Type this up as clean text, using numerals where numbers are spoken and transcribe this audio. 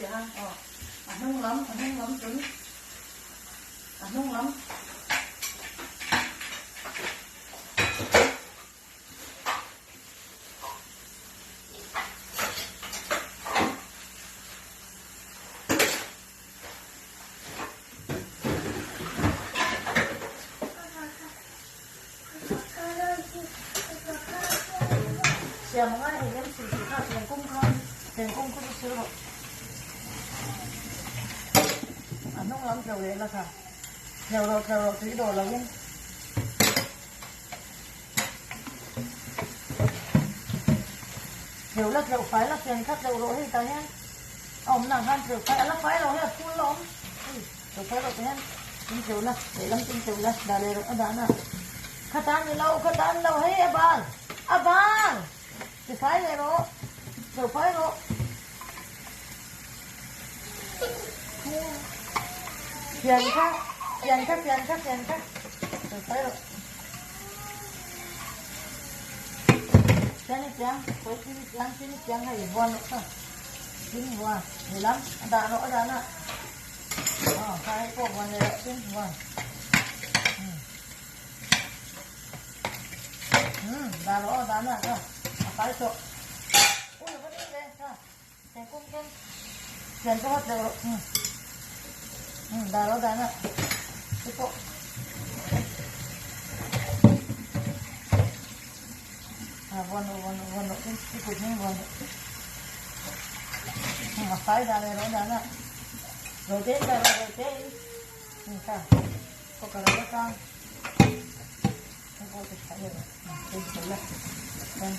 leh a, aw a hnung lam a hnung lam tun a hnung lam. Siam anga hei lem sil tih kha theng kawng kha theng kawng kha chu sil rawh a hnung lam tleuh leh la kha tleuh rawh tleuh rawh tui dawh lo in. Tleuh la tleuh fai la fian kha tleuh rawh hei tah hian a awmna ah khan tleuh fai a la fai lo hei a phul la awm hei tleuh fai rawh tah hian in tleuh la lehlam chu in tleuh la dah leh rawh a dahna kha tan ni lo kha tan lo hei a bal a bal ti fai leh rawh tleuh fai rawh fian kha fian kha fian kha fian kha tleuh fai rawh. Chini chiang khawi chini chiang chini chiang hei vuan loh kha chini vuan lehlam a dah rawh a dah na aw kha hei pawh vuan leh rawh chin vuan umm dah rawh aw dah na kha a fai tawh ui va ding ve kha thingkung keng thian pawh hawt leh rawh umm umm dah rawh dah na te pawh a vuan rawh vuan rawh vuan rawh tin i kut hming vuan rawh umm a fai dah leh rawh dah na rawh te in dah rawh rawh te in umm kha cooker a la tang hei pawh ti tha leh rawh umm tin thei la chuan